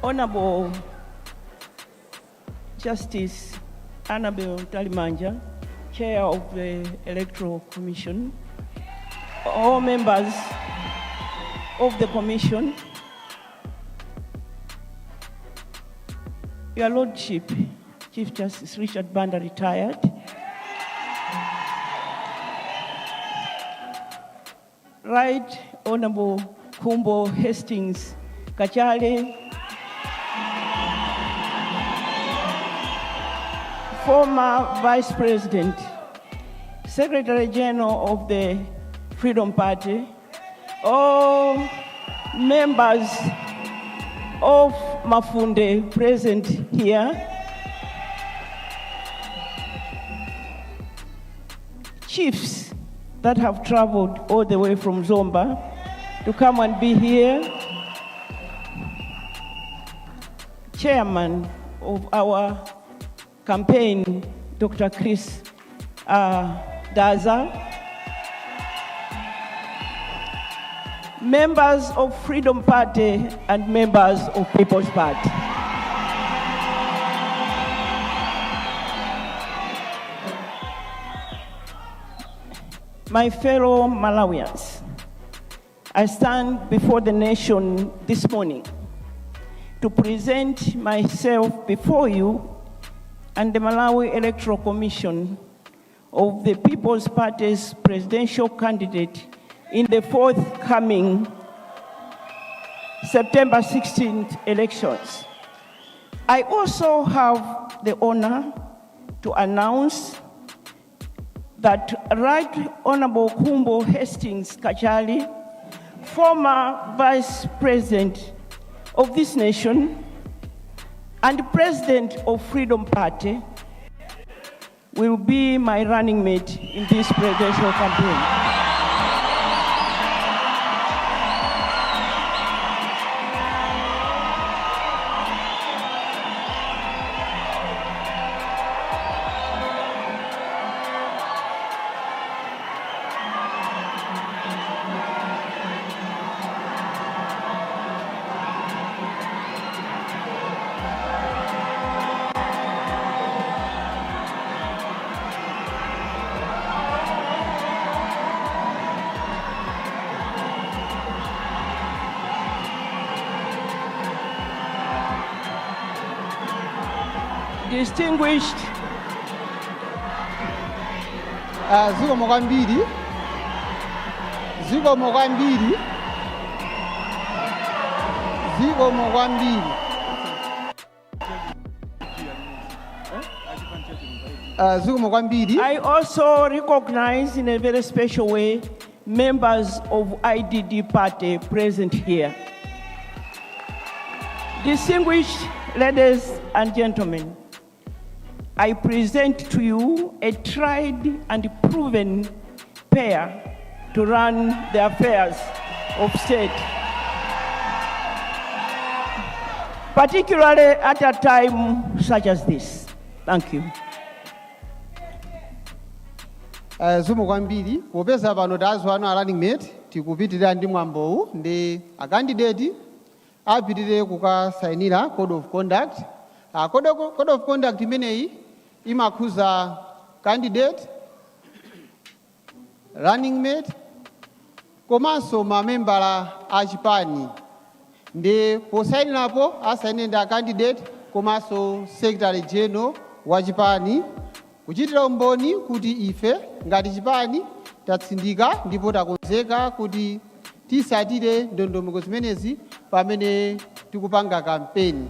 Honorable Justice Annabel Mtalimanja, Chair of the Electoral Commission, all members of the Commission, Your Lordship, Chief Justice Richard Banda, retired, Right Honorable Khumbo Hastings Kachali, former Vice President, Secretary General of the Freedom Party, all members of Mafunde present here, chiefs that have traveled all the way from Zomba to come and be here, chairman of our campaign, Dr. Chris Daza, members of Freedom Party and members of People's Party. My fellow Malawians, I stand before the nation this morning to present myself before you and the Malawi Electoral Commission of the People's Party's presidential candidate in the forthcoming September 16th elections. I also have the honor to announce that Right Honorable Khumbo Hastings Kachali, former Vice President of this nation and President of Freedom Party, will be my running mate in this presidential campaign. Distinguished Zikomo kwambiri, zikomo kwambiri, zikomo kwambiri. Zikomo kwambiri. I also recognize in a very special way members of IDD party present here. Distinguished ladies and gentlemen, I present to you a tried and proven pair to run the affairs of state, particularly at a time such as this. Thank you. Zikomo kwambiri. Popeza pano tadziwa a running mate, tikupitirira ndi mwambowu ndi a candidate apitirire kukasayinira code of conduct. Code of conduct imeneyi imakhuza candidate, running mate komanso mamembala a chipani. Ndi posayinirapo asayinire ndi a candidate komanso secretary general wa chipani, kuchitira umboni kuti ife ngati chipani tatsindika ndipo takonzeka kuti tisatire ndondomeko zimenezi pamene tikupanga kampeni.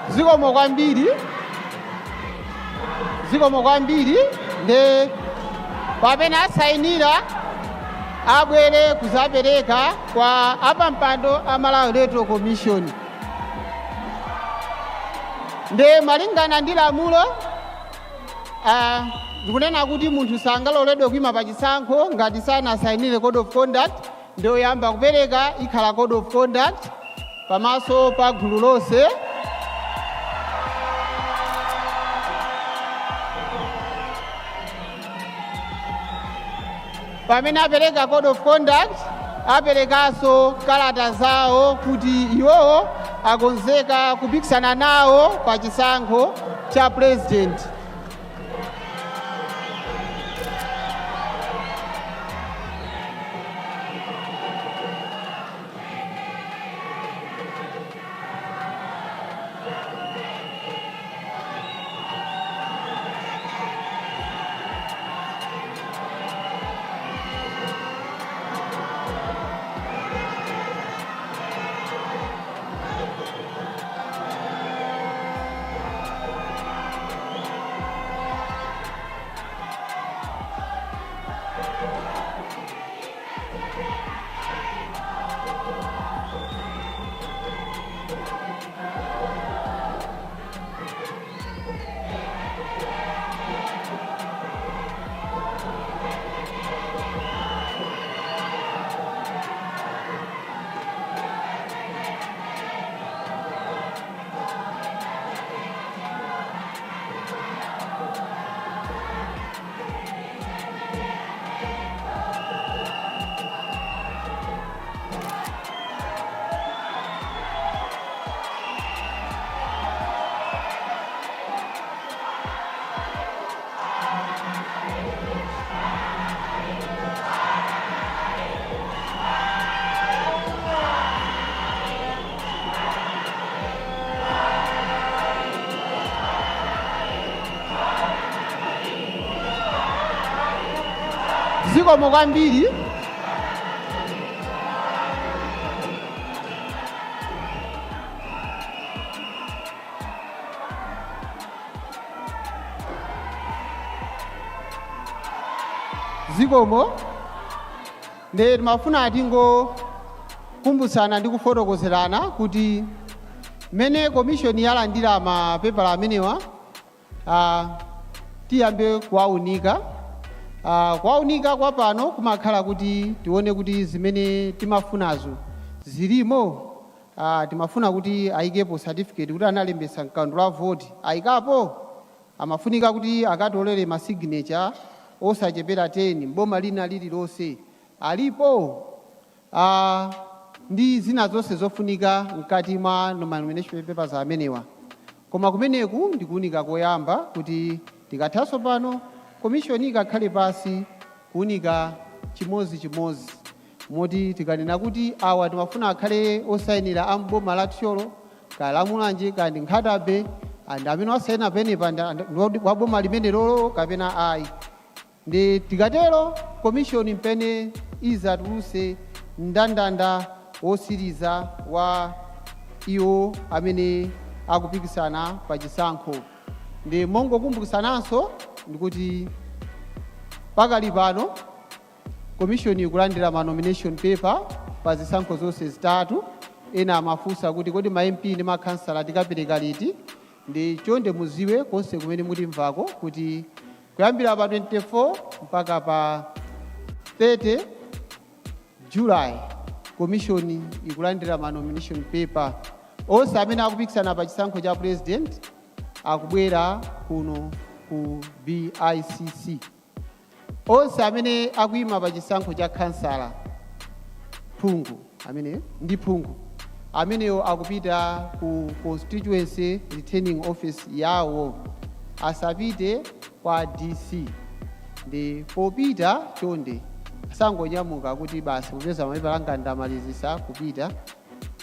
Zikomo kwambiri, zikomo kwambiri. Nde pamene asayinira, abwere kuzapereka kwa apampando a Malawi Electoral Commission. Nde malingana ndi lamulo, ndikunena kuti munthu sangaloledwe kuyima pa chisankho ngati sanasayinire code of conduct. Ndiyoyamba kupereka ikhala code of conduct pamaso pa gulu lonse. Pamene apereka code of conduct, aperekanso kalata zawo kuti iwowo akonzeka kupikisana nawo pa chisankho cha president. Zikomo kwambiri. Zikomo. Nde timafuna tingokumbutsana ndi kufotokozerana kuti mmene commission yalandira mapepala amenewa, tiyambe kuwaunika. Kuwaunika kwa pano kumakhala kuti tione kuti zimene timafunazo zilimo. Timafuna kuti ayikepo certificate kuti analembetsa mkaundula wa voti, ayikapo. Amafunika kuti akatolere ma signature osachepera 10 mboma lina lililonse, alipo. Ndi zina zonse zofunika mkati mwa nomination papers amenewa. Koma kumeneku ndikuunika koyamba, kuti tikathanso pano, commission ikakhale pasi kuunika chimodzimodzi, moti tikanena kuti awa timafuna akhale osayinira a mboma la Thyolo kaya la Mulanje kaya ndi Nkhata Bay, and amene wasayina penepa ndi wa boma limene lolo kapena ayi. Ndi tikatero, commission mpene izatuluse mndandanda wosiriza wa iwo amene akupikisana pa chisankho. Ndi mongokumbukitsananso ndikuti pakali pano commission ikulandira ma nomination paper pa zisankho zonse zitatu. Ena amafunsa kuti kodi ma MP ndi makhansala tikapereka liti? Ndi chonde muziwe konse kumene mutimvako kuti kuyambira pa 24 mpaka pa 30 July, commission ikulandira ma nomination paper. Onse amene akupikisana pa chisankho cha president akubwera kuno ku BICC. Onse amene akuyima pa chisankho cha khansala, phungu amene ndi phungu amenewo akupita ku constituency returning office yawo, asapite kwa DC. Ndi popita, chonde asangonyamuka kuti basi, kupeza mapepala anga ndamalizisa, kupita.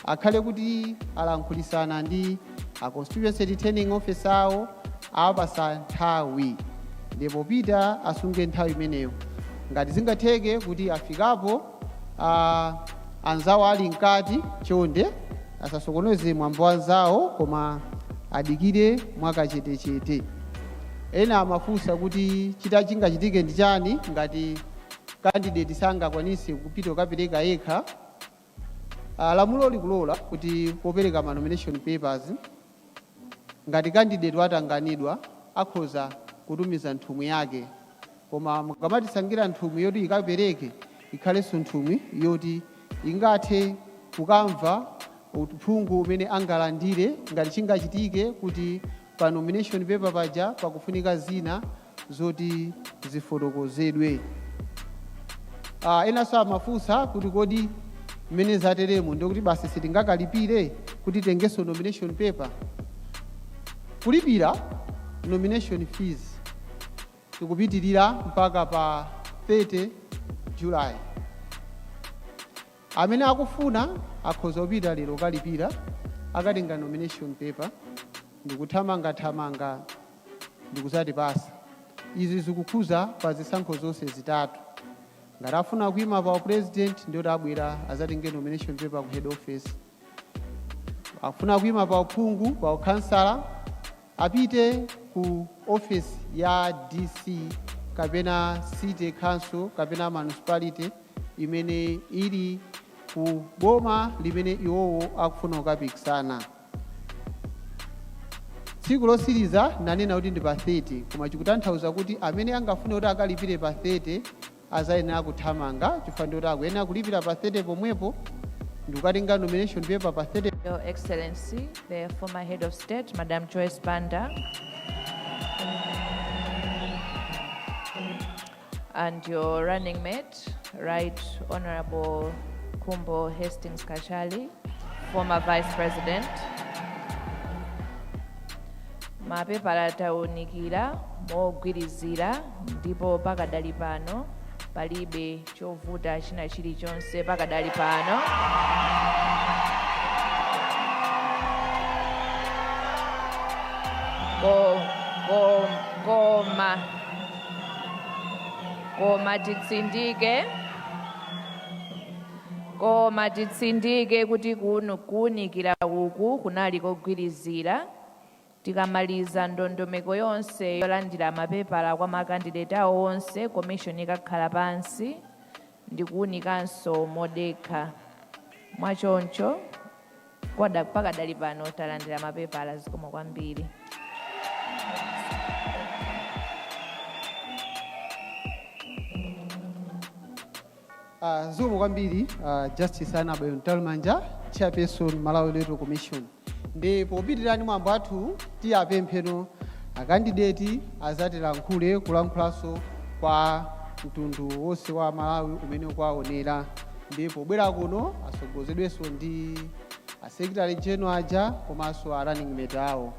Akhale kuti alankhulisana ndi a constituency returning officer awo, awapasa nthawi, ndipo pita asunge nthawi imeneyo. Ngati zingatheke kuti afikapo anzawo ali mkati, chonde asasokoneze mwambo anzawo, koma Adikire mwakachetechete. Ena amafunsa kuti chita chingachitike ndi chani ngati candidate sangakwanise kupita kukapereka yekha. Lamulo likulola kuti popereka ma nomination papers, ngati candidate watanganidwa, akhoza kutumiza nthumwi yake. Koma mukamatisankhira nthumwi yoti ikapereke, ikhalenso nthumwi yoti ingathe kukamva uphungu umene angalandire ngati chingachitike kuti pa nomination paper paja pakufunika zina zoti zifotokozedwe. Enanso amafunsa kuti kodi mmene zateremo ndikuti basi sitingakalipire kuti tengenso nomination paper? Kulipira nomination fees tikupitirira mpaka pa 30 July. Amene akufuna akhoza kupita lero kalipira, akatenga nomination paper ndikuthamangathamanga ndikuzatipasa. Izi zikukhuza pa zisankho zonse zitatu. Ngati afuna kuima pa president, ndiyoti abwera azatenge nomination paper ku head office. Afuna kuima pa uphungu, pa ukhansala, apite ku office ya DC kapena city council kapena municipality imene ili ku boma limene iwowo akufuna kukapikisana. Tsiku losiriza nanena kuti ndi pa 30, koma chikutanthauza kuti amene angafune kuti akalipire pa 30 azayenera kuthamanga, chifukwa ndikuti akuyenera kulipira pa 30 pomwepo ndikukatenga nomination paper pa 30. Your Excellency, the former head of state, Madam Joyce Banda, and your running mate, Right Honorable Khumbo Hastings Kachali, former Vice President. Mapepala tawunikira mogwirizira ndipo pakadali pano palibe chovuta china chilichonse pakadali pano. Koma titsindike kuti kuno kuwunikira uku kunali kogwirizira. Tikamaliza ndondomeko yonse yolandira mapepala kwa makandideti awo onse, komishoni ikakhala pansi ndi kuwunikanso modekha. Mwachoncho pakadali pano talandira mapepala. Zikomo kwambiri. Zikomo kwambiri, Justice Annabel Mtalimanja, Chairperson, Malawi Electoral Commission. Ndi popitirani mwambo athu, tiyapempheno akandideti azatilankhule, kulankhulanso kwa mtundu wonse wa Malawi umene ukuwaonera. Ndi pobwera kuno asogozedwenso ndi a Secretary General aja komanso a running mate awo.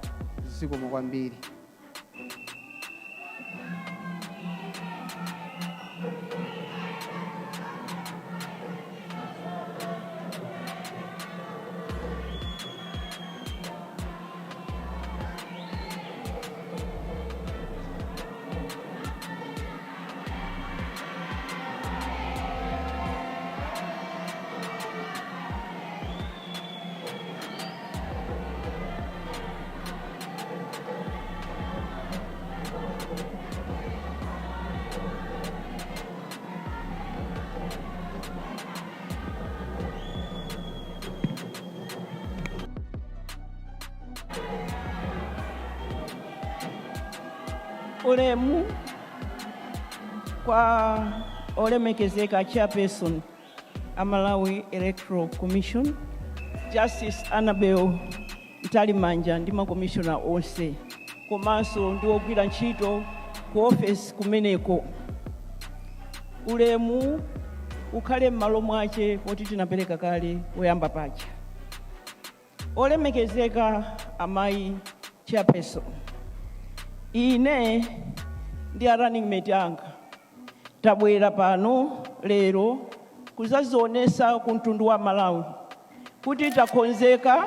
Zikomo kwambiri. Ulemu kwa olemekezeka Chairperson a Malawi Electoral Commission, Justice Annabel Mtalimanja, ndi makomishona onse komanso ndi ogwira ntchito ku ofesi kumeneko. Ulemu ukhale m'malo mwache poti tinapereka kale poyamba paja. Olemekezeka amayi Chairperson, ine ndi a running mate anga tabwera pano lero kuzazionesa ku mtundu wa Malawi kuti takonzeka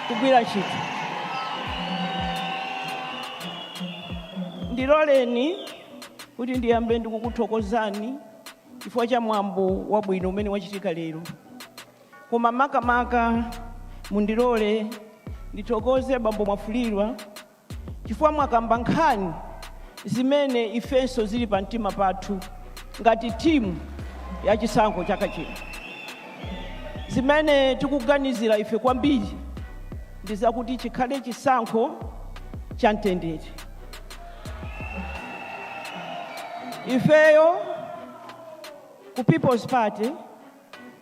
kugwira ntchito. Ndiloleni kuti ndiyambe ndikukuthokozani chifukwa cha mwambo wabwino umene wachitika lero, koma makamaka mundilole Ndithokoze bambo Mwafulirwa chifukwa mwakamba nkhani zimene ifenso zili pa mtima pathu ngati timu ya chisankho chaka chino. Zimene tikuganizira ife kwambiri ndi zakuti chikhale chisankho cha mtendere. Ifeyo ku People's Party,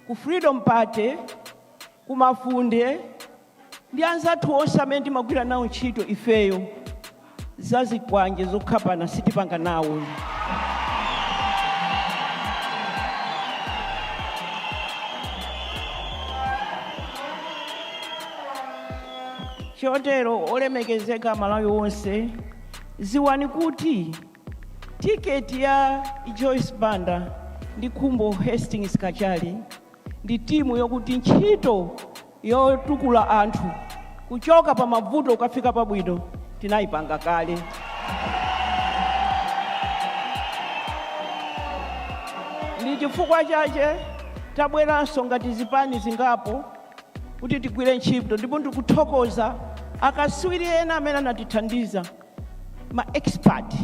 ku Freedom Party, ku Mafunde ndi anzathu onse amene timagwira nawo ntchito, ifeyo zazikwanje zokhapana sitipanga nawo. Chotero, olemekezeka Malawi wonse, ziwani kuti tiketi ya Joyce Banda ndi Khumbo Hastings Kachali ndi timu yokuti ntchito yotukula anthu kuchoka pa mavuto kukafika pabwino tinayipanga kale. Ndi chifukwa chache tabweranso ngati zipani zingapo kuti tigwire ntchito, ndipo ndikuthokoza akaswiri ena amene anatithandiza, ma expert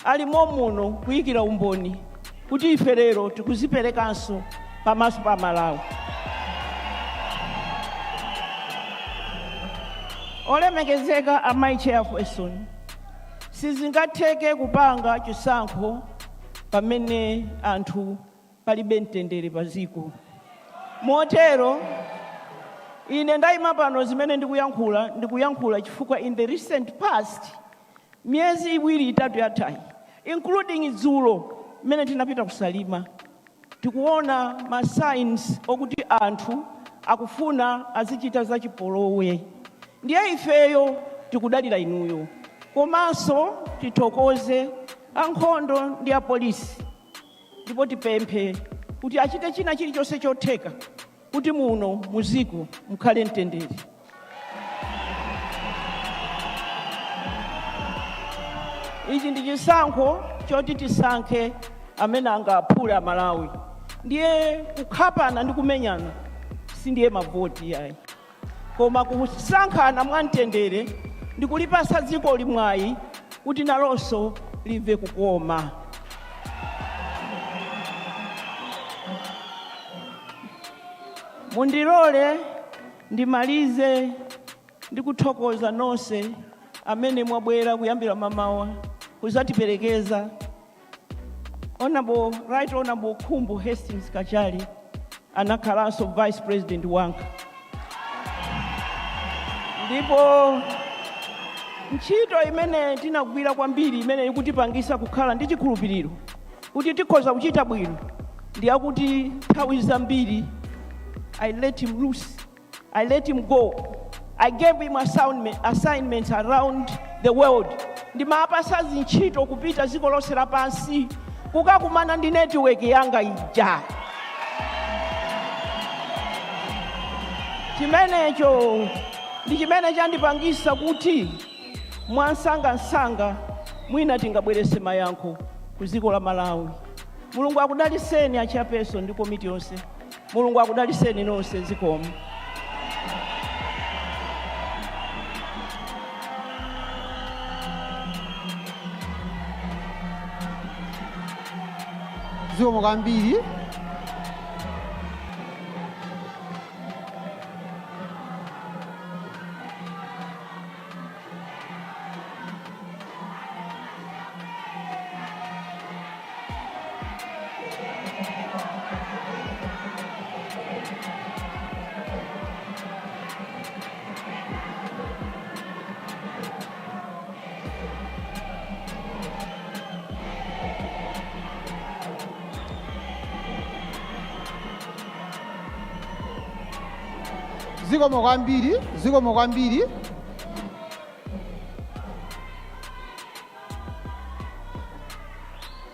alimo muno kuyikira umboni kuti ife lero tikuziperekanso pamaso pa Malawi. Olemekezeka amayi chairperson, sizingatheke kupanga chisankho pamene anthu palibe mtendere pa ziko. Motero ine ndayima pano, zimene ndikuyankhula, ndikuyankhula chifukwa in the recent past, miyezi 2, 3 yathayi, including dzulo mmene tinapita kuSalima, tikuona ma signs okuti anthu akufuna azichita zachipolowe. Ndiye ifeyo tikudalira inuyo, komanso tithokoze ankhondo ndi apolisi, ndipo tipemphe kuti achite china chilichonse chotheka kuti muno muziko mukhale mtendere. Ichi ndi chisankho choti tisankhe amene angaphule Amalawi. Ndiye kukhapana ndi kumenyana sindiye mavoti yayi, koma kusankhana mwamtendere ndi kulipasa dziko limwayi kuti nalonso limve kukoma. Mundilole ndimalize ndi kuthokoza nonse amene mwabwera kuyambira mamawa kuzatiperekeza Honorable, Right Honorable Khumbo Hastings Kachali. Anakhalanso vice president wanga, ndipo ntchito imene tinagwira kwambiri imene ikutipangisa kukhala ndi chikhulupiriro kuti tikhoza kuchita bwino ndi yakuti nthawi zambiri I let him loose, I let him go. I gave him assignments around the world. Ndimapasa zintchito kupita dziko lonse lapansi kukakumana ndi network yanga ija. Chimenecho ndi chimene chandipangisa kuti mwansangansanga mwina tingabwerese mayankho ku dziko la Malawi. Mulungu akudaliseni a chairperson ndi komiti yonse. Mulungu akudaliseni nonse. Zikomo. Zikomo kwambiri. Zikomo kwambiri, zikomo kwambiri.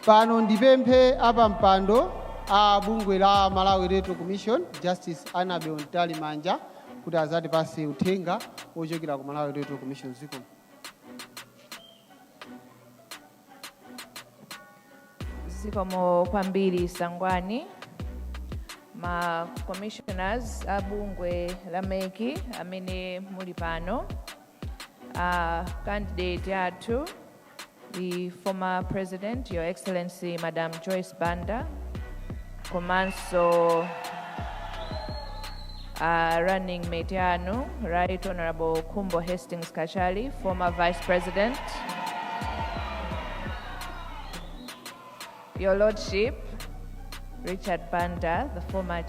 Pano ndipemphe apampando a bungwe la Malawi Electoral Commission, Justice Annabel Mtalimanja, kuti azatipase uthenga ochokera ku Malawi Electoral Commission. Zikomo. Zikomo kwambiri, Sangwani. Ma commissioners a bungwe la MEC amene muli pano, candidate athu, the former president, Your Excellency Madam Joyce Banda, komanso running mate anu, Right Honorable Khumbo Hastings Kachali, former Vice President. Your Lordship, Richard Banda, the former